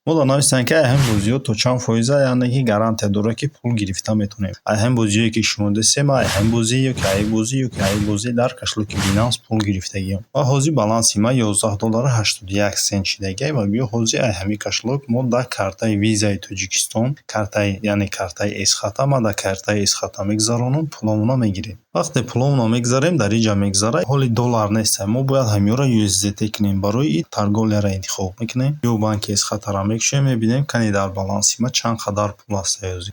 Мо дар нависем, ки ай ҳамин бозиҳо то чанд фоиза, яъне ки гарантия дорад, ки пул гирифта метавонем. Ай ҳамин бозиҳое, ки шумо дидем, ай ҳамин бозӣ ё ки ай бозӣ, ё ки ай бозӣ дар кошелёки Binance пул гирифтагием. Ва ҳозир баланси ман 11 доллару 81 сент шидагиай. Ва биё, ҳозир ай ҳамин кошелёк мо дар картаи Визаи Тоҷикистон, картаи, яъне картаи Эсхата, ман дар картаи Эсхата мегузаронам, пуломона мегирем. Вақте пуломонро мегзарем, дар инҷа мегзара, ҳоли доллар нест, мо бояд ҳаминҳоро USDT кунем. Барои ин торговляро интихоб мекунем ё банки Эсхатаро мекушем, мебинем, кани дар баланси ма чанд қадар пул аст ҳозир.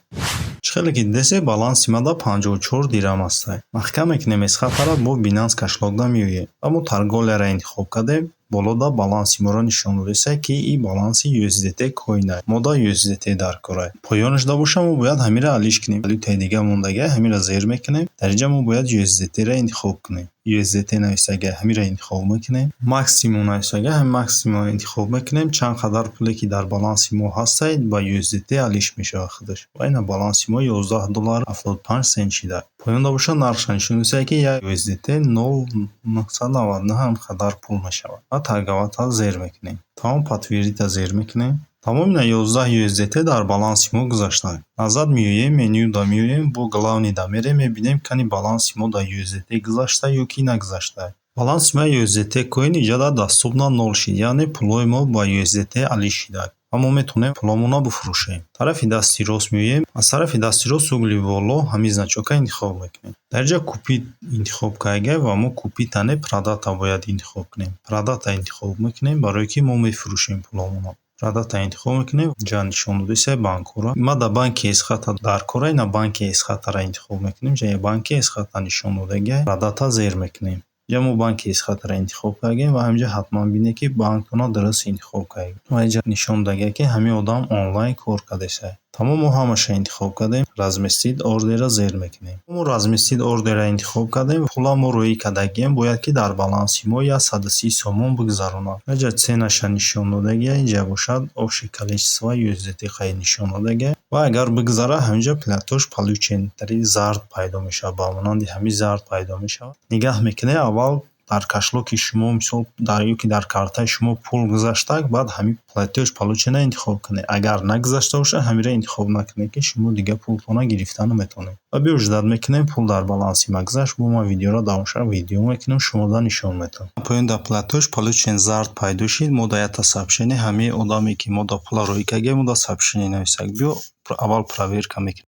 Чӣ хеле ки дидесед, баланси ма да 54 дирам астай. Маҳкам мекунем Эсхатара, бо Binance кошелёкда меоем ва мо торговляро интихоб кардем. Боло да баланси моро нишон додеста, ки ин баланси USDT коин ай. Мо да USDT дар корай. Поёнашда боша, мо бояд ҳаминро алиш кунем. Валютаи дига мондагиай, ҳаминро зер мекунем. Дар инҷа мо бояд USDT-ро интихоб кунем. USDT нависагиай, ҳаминро интихоб мекунем. Максимум нависагиай, ҳамин максимумро интихоб мекунем. Чанд қадар пуле, ки дар баланси мо ҳастай, ба USDT алиш мешавад худаш. Ва ина баланси мо 11 доллар 75 сент шида. Поёнда боша, нархша нишон додеста, ки як USDT 0,999 ҳам қадар пул мешавад. Ва торговаться зер мекунем. Тамом, подтвердить зер мекунем. Тамом, ина 11 USDT дар баланси мо гузашта. Назад меоем, менюда меоем, бо главныйда мерем, мебинем, кани баланси мо дар USDT гузашта ё ки нагузашта. Баланси ма USDT коин иҷода доступно нол шид, яъне пулҳои мо ба USDT алиш шида ва мо метавонем пуломонро бифурӯшем. Тарафи дасти рост меоем, аз тарафи дасти рост угли боло ҳамин значокро интихоб мекунем. Дар инҷа купить интихоб кардагиай ва мо купить не, продать бояд интихоб кунем. Продать интихоб мекунем, барое ки мо мефурӯшем пуломонро. Продать интихоб мекунем, инҷа нишон додеста банкҳоро. Ма дар банки Эсхата дар кора, ина банки Эсхатаро интихоб мекунем. Инҷа банки Эсхата нишон додагиай. Продать зер мекунем. Инҷа мо банки Эсхатаро интихоб кардем ва ҳаминҷа ҳатман бинед, ки банктонро дуруст интихоб кардед. Ва инҷа нишон додагиай, ки ҳамин одам онлайн кор кардааст. Тамом, мо ҳамаша интихоб кардем. Разместить ордерро зер мекунем. Мо разместить ордерро интихоб кардем. Пула мо рӯӣ кардагием, бояд ки дар баланси мо 130 сомон бигзаронад. Инҷа ценаша нишон додагиай, инҷа бошад, общее количество USDT қайд нишон додагиай. Ва агар бигзара, ҳаминҷа платёж получен зард пайдо мешавад, ба монанди ҳамин зард пайдо мешавад. Нигаҳ мекунед, аввал дар кошелёки шумо, мисол, ё ки дар картаи шумо пул гузашта, баъд ҳамин платёж полученро интихоб кунед. Агар нагузашта бошад, ҳаминро интихоб накунед, ки шумо дигар пултонро гирифта наметавонед. Ва биё, ждать мекунем, пул дар баланси ма гузашт, бо ман видеоро давом шава видео мекунам, шумода нишон медиҳам. Поён дар платёж получен зард пайдо шид, мо дар якта сообщение ҳамин одаме, ки мо дар пула рӯӣ кардем, мо дар сообщение нависак. Биё, аввал проверка мекунем.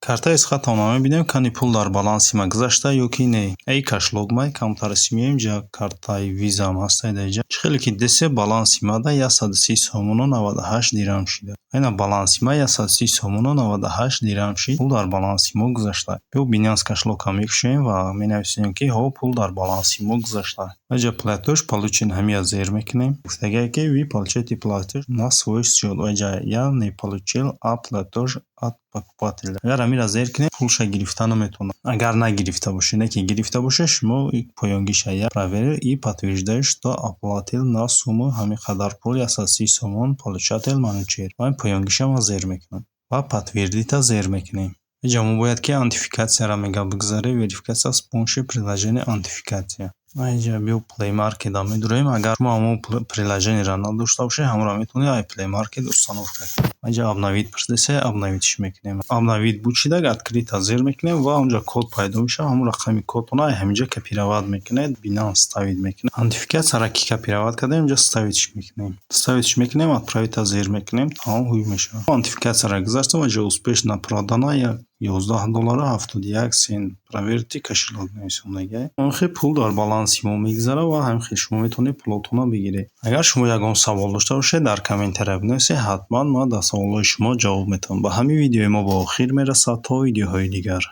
Картаи Эсхатаро мебинем, кани пул дар баланси ма гузашта ё ки не. Ай кошелёк май камтар меоем, инҷа картаи Визаам ҳаста дар инҷа. Чӣ хеле ки дидесед, баланси ма да 130 сомону 98 дирам шида. Ина баланси ма 130 сомону 98 дирам шид. Пул дар баланси мо гузашта. Биё, Binance кошелёкро мекушоем ва менависем, ки ҳо, пул дар баланси мо гузашта. Инҷа платёж получен ҳамия зер мекунем. Гуфтагие, ки вы получаете платёж на свой счёт. Ва инҷа я не получил а платёж от покупателя. Агар ҳаминро зер кунем, пулша гирифта наметавонад. Агар нагирифта бошед, не ки гирифта бошед, шумо поёнгиша я проверил и подтверждаю, что оплатил на сумму ҳамин қадар пул, 130 сомон, получатель Манучер. Ва поёнгиша ман зер мекунам ва подтвердить зер мекунем. Инҷа мо бояд ки аутентификатсияро мега бигзарем, верификация с помощью приложения аутентификация. Инҷа биё, Play Market медуроем. Агар шумо ҳамон приложениеро надошта бошед, ҳамонро метавонед ай Play Market установка кунед. Инҷа обновить пурсидеса, обновитьш мекунем. Обновить буд шидаг, открыть зер мекунем ва онҷа код пайдо мешавад. Ҳамон рақами кодтонро ай ҳаминҷа копировать мекунед, Binance вставить мекунед. Аутентификатсияро ки копировать кардем, инҷа вставитьш мекунем. Вставитьш мекунем, отправить зер мекунем, тамом, ҳуй мешавад. Аутентификатсияро гузаштем, инҷа успешно продана 11 доллару 71 сент. Проверьте кошелёк нависондагиай. Ҳамин пул дар баланси мо мегузарад ва ҳамин хел шумо метавонед пулотонро бигиред. Агар шумо ягон савол дошта бошед, дар комментария бинависед, ҳатман ман дар саволҳои шумо ҷавоб медиҳам. Ба ҳамин видеои мо ба охир мерасад. То видеоҳои дигар.